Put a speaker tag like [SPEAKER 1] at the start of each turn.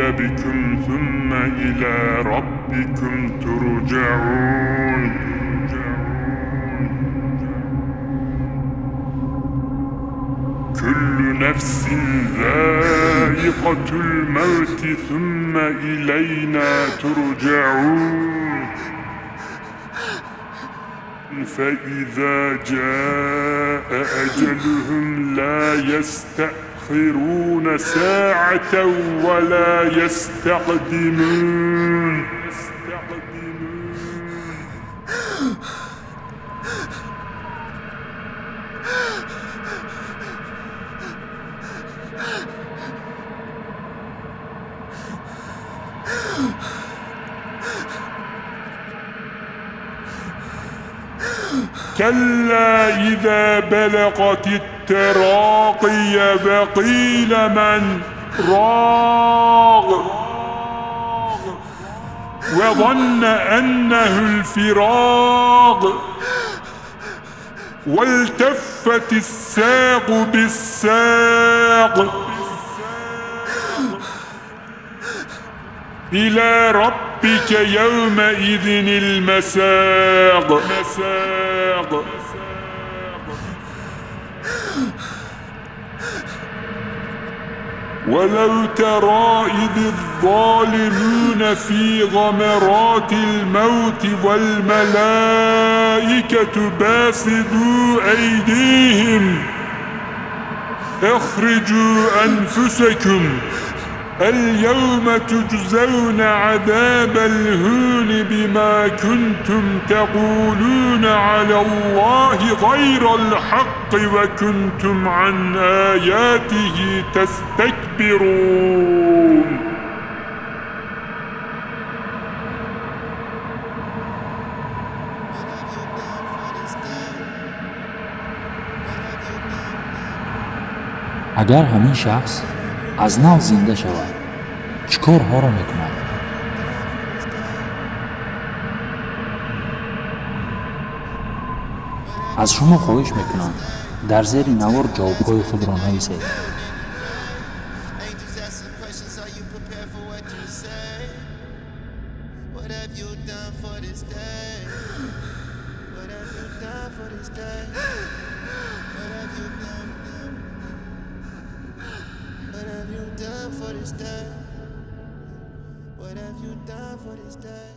[SPEAKER 1] بكم ثم إلى ربكم ترجعون. كل نفس ذائقة الموت ثم إلينا ترجعون. فإذا جاء أجلهم لا يستأخرون ساعة ولا يستقدمون. كلا إذا بلغت التراقي وقيل من راغ وظن أنه الفراق والتفت الساق بالساق إلى ربك يومئذ المساق. ولو ترى إذ الظالمون في غمرات الموت والملائكة باسطوا أيديهم اخرجوا أنفسكم اليوم تجزون عذاب الهون بما كنتم تقولون على الله غير الحق وكنتم عن آياته تستكبرون.
[SPEAKER 2] Агар ҳамин шахс аз нав зинда шавад, чӣ корҳоро мекунад? Аз шумо хоҳиш мекунам, дар зери навор ҷавобҳои худро нависед.
[SPEAKER 3] Angels asking questions, are you prepared for what you say? What have you done for this day? What have you done for this day? What have you done? What have you done for this day? What have you done for this day?